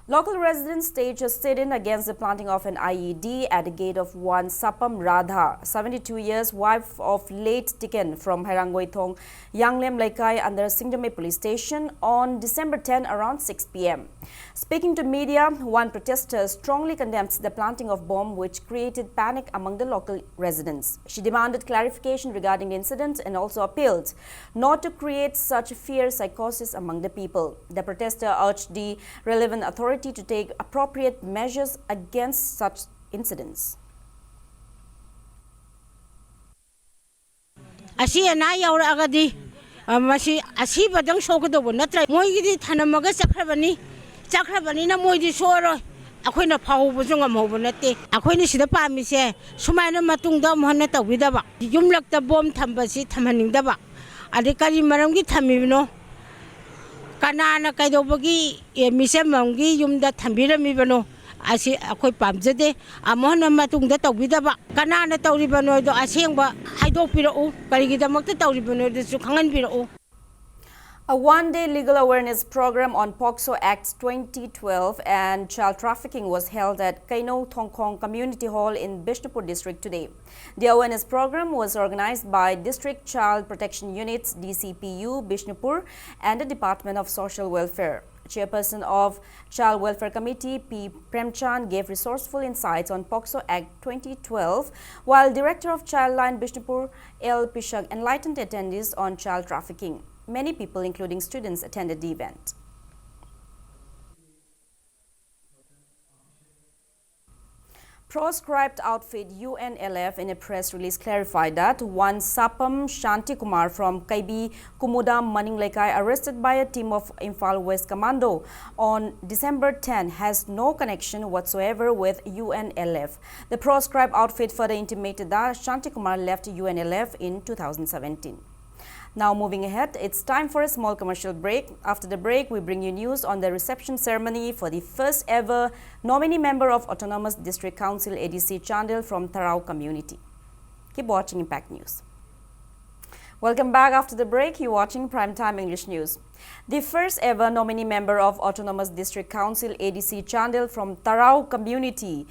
Local residents stage a sit-in against the planting of an I E D at the gate of one Sapam Radha, seventy-two years, wife of late Tiken from Hairangoi Thong, Yanglem Leikai under Singjamei Police Station on December ten around six p m. Speaking to media, one protester strongly condemns the planting of bomb which created panic among the local residents. She demanded clarification regarding the incident and also appealed not to create such fear psychosis among the people. The protester urged the relevant authority to take appropriate measures against such incidents. ꯑꯁꯤ ꯑꯅꯥ ꯌꯥꯎꯔꯛꯑꯒꯗꯤ ꯃꯁꯤ ꯑꯁꯤꯕꯗꯪ ꯁꯣꯛꯀꯗꯧꯕ ꯅꯠꯇ꯭ꯔ? ꯃꯣꯏꯒꯤꯗꯤ ꯊꯅꯝꯃꯒ ꯆꯠꯈ꯭ꯔꯕꯅꯤ꯫ ꯆꯠꯈ꯭ꯔꯕꯅꯤꯅ ꯃꯣꯏꯗꯤ ꯁꯣꯛꯑꯔꯣꯏ꯫ ꯑꯩꯈꯣꯏꯅ ꯐꯥꯍꯧꯕꯁꯨ ꯉꯝꯍꯧꯕ ꯅꯠꯇꯦ꯫ ꯑꯩꯈꯣꯏꯅ ꯁꯤꯗ ꯄꯥꯝꯃꯤꯁꯦ ꯁꯨꯃꯥꯏꯅ ꯃꯇꯨꯡꯗ ꯑꯃꯨꯛ ꯍꯟꯅ ꯇꯧꯕꯤꯗꯕ, ꯌꯨꯝꯂꯛꯇ ꯕꯣꯝ ꯊꯝꯕꯁꯤ ꯊꯝꯍꯟꯅꯤꯡꯗꯕ꯫ ꯑꯗꯩ ꯀꯔꯤ ꯃꯔꯝꯒꯤ ꯊꯝꯃꯤꯕꯅꯣ? ꯀꯅꯥꯅ ꯀꯩꯗꯧꯕꯒꯤ ꯃꯤꯆꯝ ꯑꯃꯒꯤ ꯌꯨꯝꯗ ꯊꯝꯕꯤꯔꯝꯃꯤꯕꯅꯣ? ꯑꯁꯤ ꯑꯩꯈꯣꯏ ꯄꯥꯝꯖꯗꯦ꯫ ꯑꯃꯨꯛ ꯍꯟꯅ ꯃꯇꯨꯡꯗ ꯇꯧꯕꯤꯗꯕ꯫ ꯀꯅꯥꯅ ꯇꯧꯔꯤꯕꯅꯣꯗꯣ ꯑꯁꯦꯡꯕ ꯍꯥꯏꯗꯣꯛꯄꯤꯔꯛꯎ꯫ ꯀꯔꯤꯒꯤꯗꯃꯛꯇ ꯇꯧꯔꯤꯕꯅꯣꯗꯨꯁꯨ ꯈꯪꯍꯟꯕꯤꯔꯛꯎ꯫ A one-day legal awareness program on POCSO Act twenty twelve and child trafficking was held at Keino Thongkhong Community Hall in Bishnupur District today. The awareness program was organized by District Child Protection Units, D C P U, Bishnupur, and the Department of Social Welfare. Chairperson of Child Welfare Committee, P Premchand, gave resourceful insights on POCSO Act twenty twelve, while Director of Childline Bishnupur, L Pishak, enlightened attendees on child trafficking. Many people, including students, attended the event. Proscribed outfit U N L F in a press release clarified that one Sapam Shanti Kumar from Kaibi Kumuda Maning Leikai, arrested by a team of Imphal West Commando on December ten, has no connection whatsoever with U N L F. The proscribed outfit further intimated that Shanti Kumar left U N L F in two thousand seventeen. Now moving ahead, it's time for a small commercial break. After the break, we bring you news on the reception ceremony for the first ever nominee member of Autonomous District Council, A D C, Chandel from Tharao community. Keep watching Impact News. Welcome back after the break. You're watching Primetime English News. The first ever nominee member of Autonomous District Council, A D C, Chandel from Tharao community,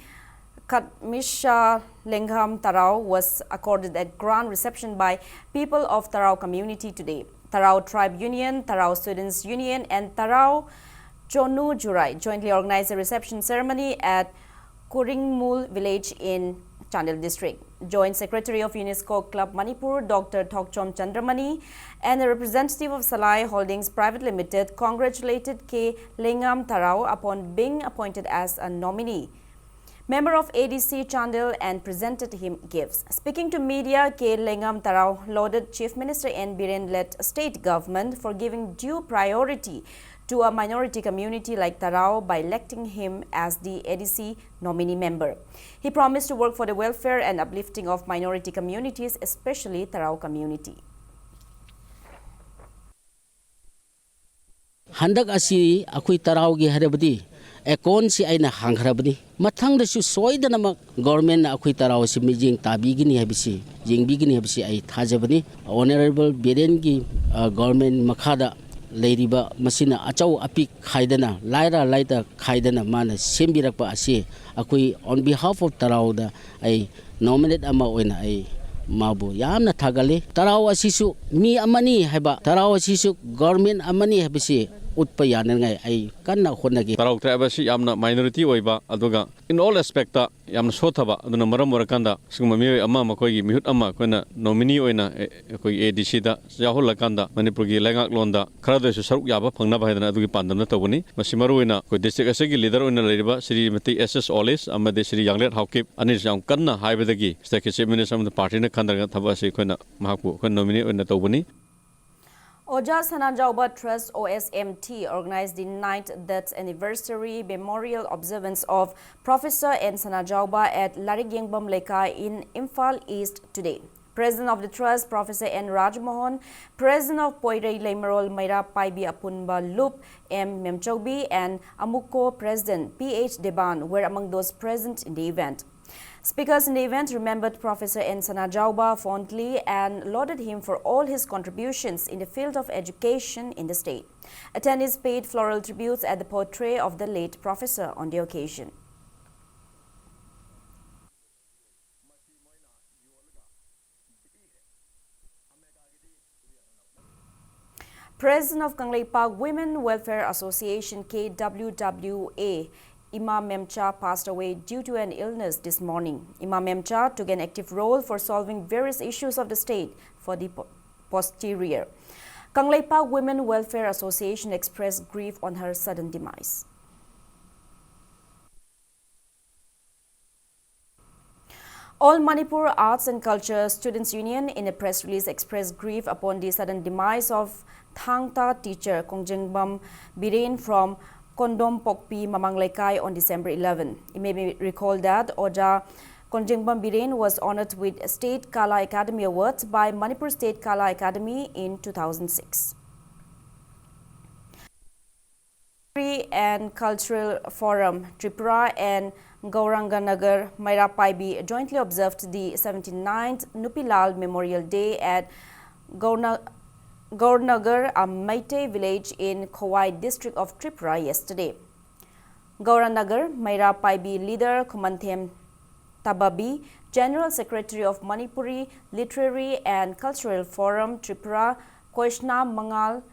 Katmisha Lengham Tharao, was accorded a grand reception by people of Tharao community today. Tharao Tribe Union, Tharao Students Union, and Tharao Chonu Jurai jointly organized a reception ceremony at Kuringmul village in Chandel district. Joint Secretary of UNESCO Club Manipur, Doctor Thokchom Chandramani, and a representative of Salai Holdings Private Limited congratulated K Lengham Tharao upon being appointed as a nominee member of A D C Chandel and presented him gifts. Speaking to media, K Lengham Tharao lauded Chief Minister N Biren-led state government for giving due priority to a minority community like Tharao by electing him as the A D C nominee member. He promised to work for the welfare and uplifting of minority communities, especially Tharao community. ꯍꯟꯗꯛ ꯑꯁꯤ ꯑꯩꯈꯣꯏ ꯇꯔꯥꯎꯒꯤ ꯍꯥꯏꯔꯕꯗꯤ ꯑꯦꯀꯥꯎꯟꯁꯤ ꯑꯩꯅ ꯍꯥꯡꯈ꯭ꯔꯕꯅꯤ꯫ ꯃꯊꯪꯗꯁꯨ ꯁꯣꯏꯗꯅꯃꯛ ꯒꯣꯔꯃꯦꯟꯅ ꯑꯩꯈꯣꯏ ꯇꯔꯥꯎ ꯑꯁꯤ ꯃꯤꯠꯌꯦꯡ ꯇꯥꯕꯤꯒꯅꯤ ꯍꯥꯏꯕꯁꯤ, ꯌꯦꯡꯕꯤꯒꯅꯤ ꯍꯥꯏꯕꯁꯤ ꯑꯩ ꯊꯥꯖꯕꯅꯤ꯫ ꯑꯣꯅꯔꯦꯕꯜ ꯕꯤꯔꯦꯟꯒꯤ, ꯑ, ꯒꯣꯔꯃꯦꯟ ꯃꯈꯥꯗ ꯂꯩꯔꯤꯕ ꯃꯁꯤꯅ ꯑꯆꯧ ꯑꯄꯤꯛ ꯈꯥꯏꯗꯅ, ꯂꯥꯏꯔ ꯂꯥꯏꯇ ꯈꯥꯏꯗꯅ ꯃꯥꯅ ꯁꯦꯝꯕꯤꯔꯛꯄ ꯑꯁꯤ ꯑꯩꯈꯣꯏ on behalf of ꯇꯔꯥꯎꯗ ꯑꯩ ꯅꯣꯃꯤꯅꯦꯠ ꯑꯃ ꯑꯣꯏꯅ ꯑꯩ ꯃꯥꯕꯨ ꯌꯥꯝꯅ ꯊꯥꯒꯠꯂꯤ꯫ ꯇꯔꯥꯎ ꯑꯁꯤꯁꯨ ꯃꯤ ꯑꯃꯅꯤ ꯍꯥꯏꯕ, ꯇꯔꯥꯎ ꯑꯁꯤꯁꯨ ꯒꯣꯔꯃꯦꯟ ꯑꯃꯅꯤ ꯍꯥꯏꯕꯁꯤ ꯎꯠꯄ ꯌꯥꯅꯉꯥꯏ ꯑꯩ ꯀꯟꯅ ꯍꯣꯠꯅꯒꯦ꯫ ꯇꯔꯥꯎ ꯇ꯭ꯔꯥꯏꯕ ꯑꯁꯤ ꯌꯥꯝꯅ ꯃꯥꯏꯅꯣꯔꯤꯇꯤ ꯑꯣꯏꯕ, ꯑꯗꯨꯒ in all aspect ꯌꯥꯝꯅ ꯁꯣꯠꯊꯕ, ꯑꯗꯨꯅ ꯃꯔꯝ ꯑꯣꯏꯔꯀꯥꯟꯗ ꯁꯤꯒꯨꯝꯕ ꯃꯤꯑꯣꯏ ꯑꯃ, ꯃꯈꯣꯏꯒꯤ ꯃꯤꯍꯨꯠ ꯑꯃ ꯑꯩꯈꯣꯏꯅ ꯅꯣꯃꯤꯅꯤ ꯑꯣꯏꯅ, ꯑꯦ, ꯑꯩꯈꯣꯏꯒꯤ ꯑꯦ ꯗꯤ ꯁꯤꯗ ꯌꯥꯎꯍꯜꯂꯀꯥꯟꯗ ꯃꯅꯤꯄꯨꯔꯒꯤ ꯂꯩꯉꯥꯛꯂꯣꯟꯗ ꯈꯔꯗ ꯑꯣꯏꯔꯁꯨ ꯁꯔꯨꯛ ꯌꯥꯕ ꯐꯪꯅꯕ ꯍꯥꯏꯗꯅ ꯑꯗꯨꯒꯤ ꯄꯥꯟꯗꯝꯗ ꯇꯧꯕꯅꯤ꯫ ꯃꯁꯤ ꯃꯔꯨꯑꯣꯏꯅ ꯑꯩꯈꯣꯏ ꯗꯤꯁꯇ꯭ꯔꯤꯛ ꯑꯁꯤꯒꯤ ꯂꯤꯗꯔ ꯑꯣꯏꯅ ꯂꯩꯔꯤꯕ ꯁ꯭ꯔꯤꯃꯇꯤ ꯑꯦꯁ ꯑꯦꯁ ꯑꯣꯂꯤꯁ ꯑꯃꯗꯤ ꯁ꯭ꯔꯤ ꯌꯥꯡꯂꯦꯠ ꯍꯥꯎꯀꯤꯞ ꯑꯅꯤꯁꯨ ꯌꯥꯝ ꯀꯟꯅ ꯍꯥꯏꯕꯗꯒꯤ ꯁꯤꯗ ꯆꯤꯐ ꯃꯤꯅꯤꯁꯇꯔ ꯑꯃꯗꯤ ꯄꯥꯔꯇꯤꯅ ꯈꯟꯗꯔꯒ ꯊꯕꯛ ꯑꯁꯤ ꯑꯩꯈꯣꯏꯅ ꯃꯍꯥꯛꯄꯨ ꯑꯩꯈꯣꯏ ꯅꯣꯃꯤꯅꯤ ꯑꯣꯏꯅ ꯇꯧꯕꯅꯤ꯫ Oja Sanajauba Trust, O S M T, organized the ninth death anniversary memorial observance of Professor N Sanajauba at Larik Yengbam Leikai in Imphal East today. President of the Trust, Professor N Rajmohan, President of Poirei Leimarol Meira Paibi Apunba Lup M Memchaubi, and Amuko President P H Deban were among those present in the event. Speakers in the event remembered Professor N Sanajauba fondly and lauded him for all his contributions in the field of education in the state. Attendees paid floral tributes at the portrait of the late professor on the occasion. President of Kangleipak Women Welfare Association, K W W A, Ima Memcha, passed away due to an illness this morning. Ima Memcha took an active role for solving various issues of the state for the po-, posterior. Kangleipak Women Welfare Association expressed grief on her sudden demise. All Manipur Arts and Culture Students Union, in a press release, expressed grief upon the sudden demise of Thangta teacher Kongjengbam Biren from Kondom Pokpi Mamang Leikai on December eleven. It may be recalled that Oja Kongjengbam Biren was honored with State Kala Academy Awards by Manipur State Kala Academy in two thousand six. History and Cultural Forum, Tripura and Gauranganagar Meira Paibi jointly observed the seventy-ninth Nupilal Memorial Day at Gaurna- Gaurnagar, a Meitei village in Khowai district of Tripura yesterday. Gauranagar Meira Paibi leader Khumanthem Tababi, General Secretary of Manipuri Literary and Cultural Forum Tripura, Koishna Mangal,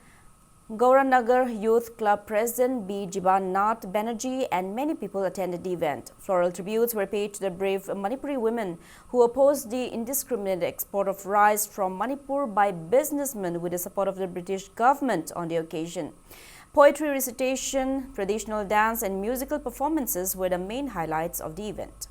Gauranagar Youth Club President B Jiban Nath Banerjee and many people attended the event. Floral tributes were paid to the brave Manipuri women who opposed the indiscriminate export of rice from Manipur by businessmen with the support of the British government on the occasion. Poetry recitation, traditional dance, and musical performances were the main highlights of the event.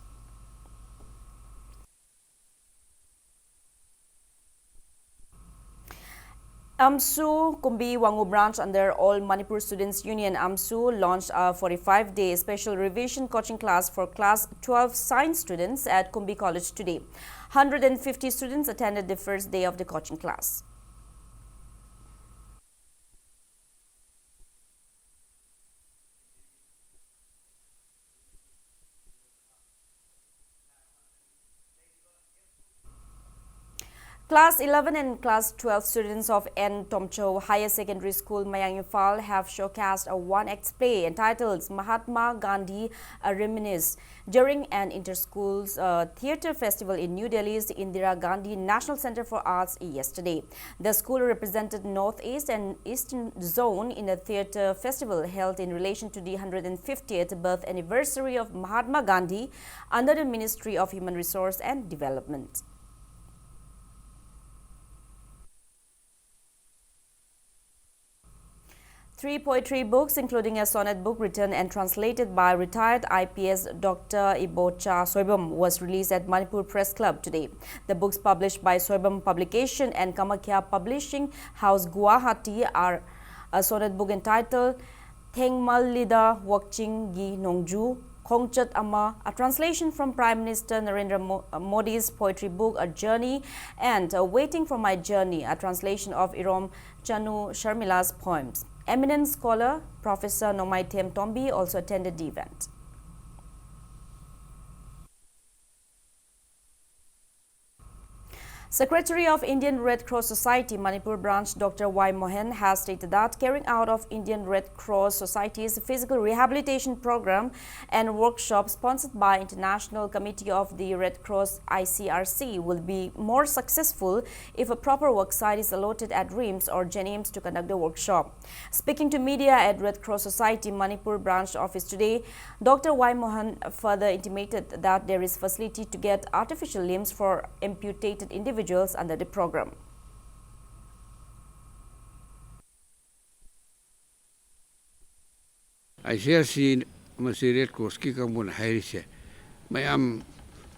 AMSU Kumbi Wangu branch under All Manipur Students Union, AMSU, launched a forty-five-day special revision coaching class for class twelve science students at Kumbi College today. Hundred and fifty students attended the first day of the coaching class. Class eleven and class twelve students of N Tomcho Higher Secondary School, Mayang Imphal, have showcased a one-act play entitled Mahatma Gandhi, A Reminisce during an inter-schools, uh, theatre festival in New Delhi's Indira Gandhi National Centre for Arts yesterday. The school represented Northeast and Eastern Zone in a theatre festival held in relation to the hundred and fiftieth birth anniversary of Mahatma Gandhi under the Ministry of Human Resource and Development. Three poetry books, including a sonnet book written and translated by retired I P S Doctor Ibocha Soibam, was released at Manipur Press Club today. The books published by Soibam Publication and Kamakhya Publishing House, Guwahati, are a sonnet book entitled Thengmallida Wakching Gi Nongju, Khongchat Ama, a translation from Prime Minister Narendra Mo- uh, Modi's poetry book, A Journey, and uh, Waiting for My Journey, a translation of Irom Chanu Sharmila's poems. Eminent scholar Professor Nomaithem Tombi also attended the event. Secretary of Indian Red Cross Society Manipur Branch Doctor Y Mohan has stated that carrying out of Indian Red Cross Society's physical rehabilitation program and workshop sponsored by International Committee of the Red Cross, I C R C, will be more successful if a proper work site is allotted at RIMS or JNIMS to conduct the workshop. Speaking to media at Red Cross Society Manipur Branch office today, Doctor Y Mohan further intimated that there is facility to get artificial limbs for amputated individuals under the program. I C R C, ꯃꯁꯤ red ꯀ꯭ꯔꯣꯁꯀꯤ ꯀꯥꯡꯕꯨꯅ ꯍꯥꯏꯔꯤꯁꯦ, ꯃꯌꯥꯝ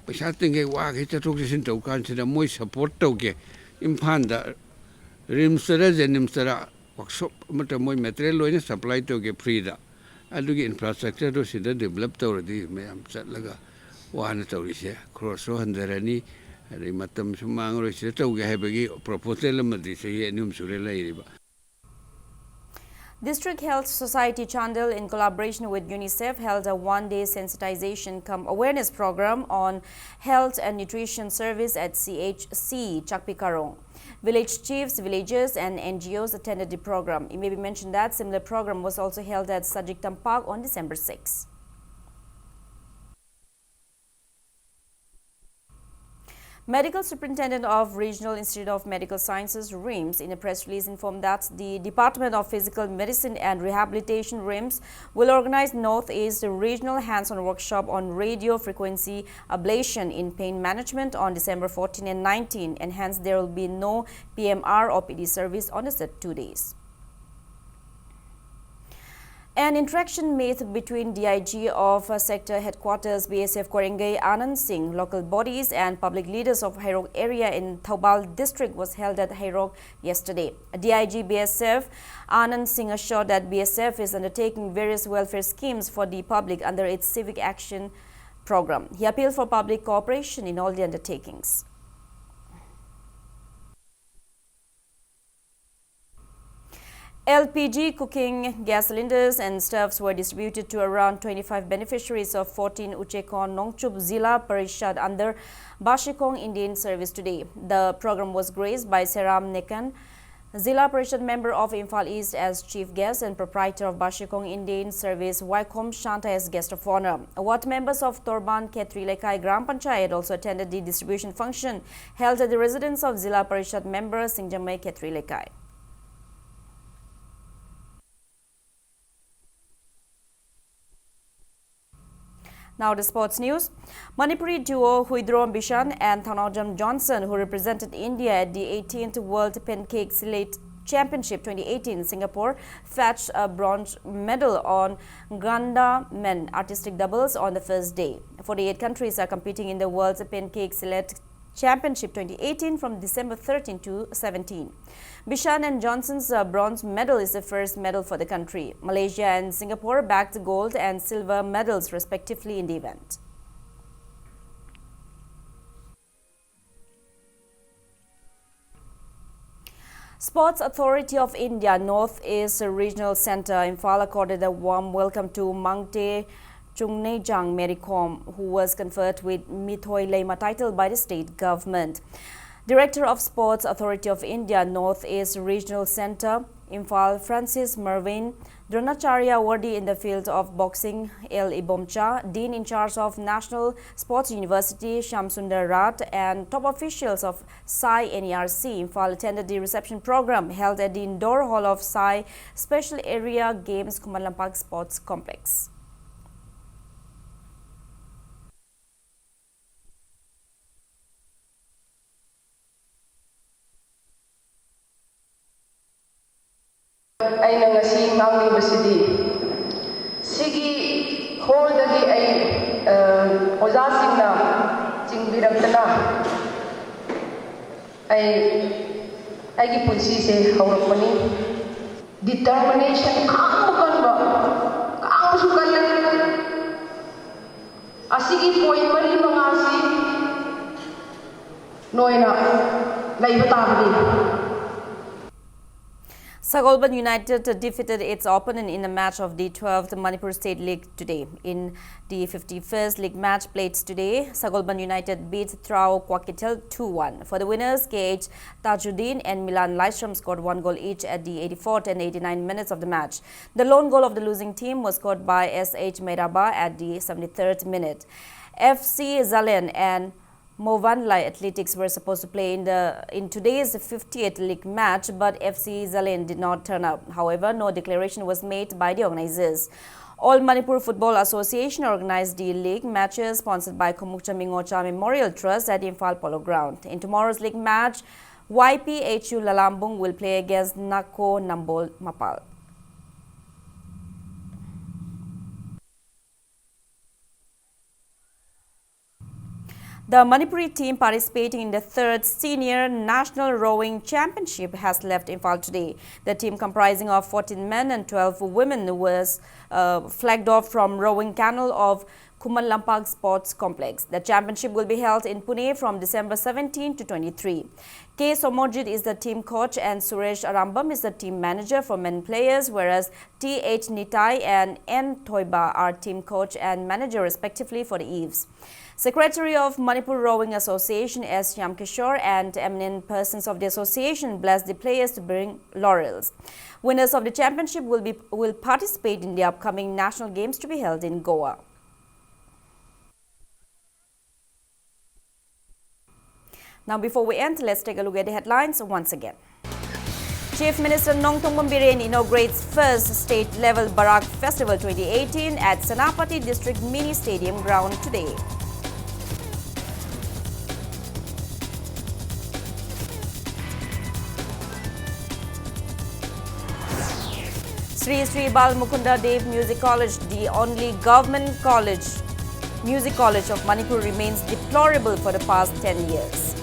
ꯄꯩꯁꯥ ꯇꯤꯡꯒꯩ ꯋꯥꯈꯩ ꯆꯠꯊꯣꯛ ꯆꯠꯁꯤꯟ ꯇꯧ ꯀꯥꯟꯁꯤꯗ ꯃꯣꯏ ꯁꯄꯣꯔꯠ ꯇꯧꯒꯦ, ꯏꯝꯐꯥꯜꯗ ꯔꯤꯝꯁꯇꯔ ꯖꯦꯅꯤꯝꯁꯇꯔ ꯋꯥꯛꯁꯣꯞ ꯑꯃꯠꯇ ꯃꯣꯏ ꯃꯦꯇꯔꯤꯌꯦꯜ ꯂꯣꯏꯅ ꯁꯄ꯭ꯂꯥꯏ ꯇꯧꯒꯦ ꯐ꯭ꯔꯤꯗ꯫ ꯑꯗꯨꯒꯤ ꯏꯟꯐ꯭ꯔꯥꯁ꯭ꯇ꯭ꯔꯛꯆꯔꯗꯣ ꯁꯤꯗ ꯗꯤꯕꯂꯞ ꯇꯧꯔꯗꯤ ꯃꯌꯥꯝ ꯆꯠꯂꯒ ꯋꯥꯅ ꯇꯧꯔꯤꯁꯦ ꯈꯣꯔꯁꯁꯨ ꯍꯟꯊꯔꯅꯤ, ꯑꯗꯩ ꯃꯇꯝꯁꯨ ꯃꯥꯡꯉꯔꯣꯏ꯫ ꯁꯤꯗ ꯇꯧꯒꯦ ꯍꯥꯏꯕꯒꯤ ꯄ꯭ꯔꯣꯄꯣꯖꯦꯜ ꯑꯃꯗꯤ ꯆꯍꯤ ꯑꯅꯤ ꯑꯍꯨꯝ ꯁꯨꯔꯦ ꯂꯩꯔꯤꯕ꯫ District Health Society Chandel, in collaboration with UNICEF, held a one-day sensitization cum awareness program on health and nutrition service at C H C Chakpikarong. Village chiefs, villagers, and N G Os attended the program. It may be mentioned that similar program was also held at Sajik Tampak on December sixth. Medical Superintendent of Regional Institute of Medical Sciences, RIMS, in a press release informed that the Department of Physical Medicine and Rehabilitation, RIMS, will organize Northeast Regional hands-on workshop on radio frequency ablation in pain management on December fourteen and nineteen, and hence there will be no P M R O P D service on the said two days. An interaction meet between D I G of uh, Sector Headquarters B S F Koirengei Anand Singh, local bodies and public leaders of Heirok area in Thoubal district was held at Heirok yesterday. D I G B S F Anand Singh assured that B S F is undertaking various welfare schemes for the public under its Civic Action program. He appealed for public cooperation in all the undertakings. L P G cooking gas cylinders and stoves were distributed to around twenty-five beneficiaries of fourteen Uchekon Nongchup Zilla Parishad under Bashikong Indian Service today. The program was graced by Seram Nekan, Zilla Parishad member of Imphal East, as chief guest and proprietor of Bashikong Indian Service, Waikhom Shanta, as guest of honor. Ward members of Torban Khetri Lekai Gram Panchayat also attended the distribution function held at the residence of Zilla Parishad member Singjamei Khetri Lekai. Now the sports news. Manipuri duo Huidrom Bishan and Thanaujam Johnson, who represented India at the eighteenth World Pancake Sillet Championship twenty eighteen in Singapore, fetched a bronze medal on Ganda men artistic doubles on the first day. Forty-eight countries are competing in the World Pancake Sillet Championship twenty eighteen from December thirteen to seventeen. Bishan and Johnson's uh, bronze medal is the first medal for the country. Malaysia and Singapore bagged gold and silver medals respectively in the event. Sports Authority of India North East Regional Centre Imphal accorded a warm welcome to Mangte Chungnejang Mary Kom, who was conferred with Mithoi Leima title by the state government. Director of Sports Authority of India North East Regional Centre, Imphal, Francis Mervyn Dronacharya Awardee in the field of boxing, L Ibomcha, Dean in charge of National Sports University, Shyamsundar Rat, and top officials of Sai N E R C Imphal attended the reception program held at the indoor hall of Sai Special Area Games Khuman Lampak Sports Complex. ꯑꯩꯅ ꯉꯁꯤ ꯉꯥꯡꯂꯤꯕꯁꯤꯗꯤ ꯁꯤꯒꯤ ꯍꯣꯜꯗꯒꯤ ꯑꯩ, ꯑ, ꯑꯣꯖꯥꯁꯤꯡꯅ ꯆꯤꯡꯕꯤꯔꯛꯇꯅ ꯑꯩ ꯑꯩꯒꯤ ꯄꯨꯟꯁꯤꯁꯦ ꯍꯧꯔꯛꯄꯅꯤ꯫ Determination, ꯈꯥꯡꯕ ꯀꯟꯕ, ꯈꯥꯡꯕꯁꯨ ꯀꯜꯂꯦ꯫ ꯑꯁꯤꯒꯤ ꯄꯣꯏꯟ ꯃꯔꯤ ꯃꯉꯥꯁꯤ ꯅꯣꯏꯅ ꯂꯩꯕ ꯇꯥꯕꯅꯤ꯫ Sagolband United defeated its opponent in a match of the twelfth Manipur State League today. In the fifty-first league match played today, Sagolband United beat Thrao Kwakitel two one. For the winners, K H Tajuddin and Milan Laishram scored one goal each at the eighty-fourth and eighty-ninth minutes of the match. The lone goal of the losing team was scored by S H Meiraba at the seventy-third minute. F C Zalen and Movanlai Athletics were supposed to play in the, in today's fiftieth league match, but F C Zalen did not turn up. However, no declaration was made by the organizers. All Manipur Football Association organized the league matches sponsored by Khomukcha Mingocha Memorial Trust at Imphal Polo Ground. In tomorrow's league match, Y P H U Lalambung will play against Nako Nambol Mapal. The Manipuri team participating in the third Senior National Rowing Championship has left Imphal today. The team, comprising of fourteen men and twelve women, was uh, flagged off from rowing canal of Khuman Lampak Sports Complex. The championship will be held in Pune from December seventeen to twenty-three. K Somojit is the team coach and Suresh Arambam is the team manager for men players, whereas T H Nitai and N Thoiba are team coach and manager respectively for the Eves. Secretary of Manipur Rowing Association S Shyam Kishore and eminent persons of the association blessed the players to bring laurels. Winners of the championship will be, will participate in the upcoming national games to be held in Goa. Now, before we end, let's take a look at the headlines once again. Chief Minister Nongthombam Biren inaugurates first state-level Barak Festival twenty eighteen at Senapati District Mini Stadium Ground today. Sri Sri Bal Mukunda Dev Music College, the only government college, music college of Manipur, remains deplorable for the past ten years.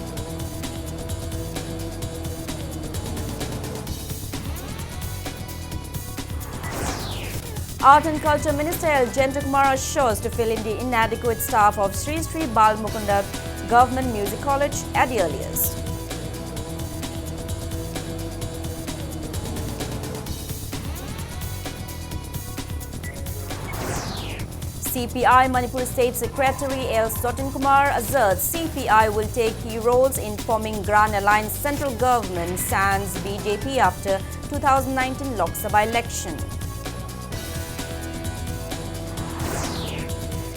Art and Culture Minister L Jayantakumar assures to fill in the inadequate staff of Sri Sri Bal Mukunda Government Music College at the earliest. C P I Manipur State Secretary L Sotin Kumar asserts C P I will take key roles in forming Grand Alliance central government sans B J P after two thousand nineteen Lok Sabha election.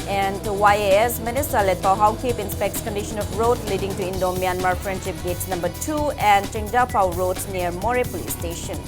And Y A S Minister Letpao Haokip inspects condition of road leading to Indo-Myanmar Friendship Gates number two and Chengdapao roads near Moreh Police Station.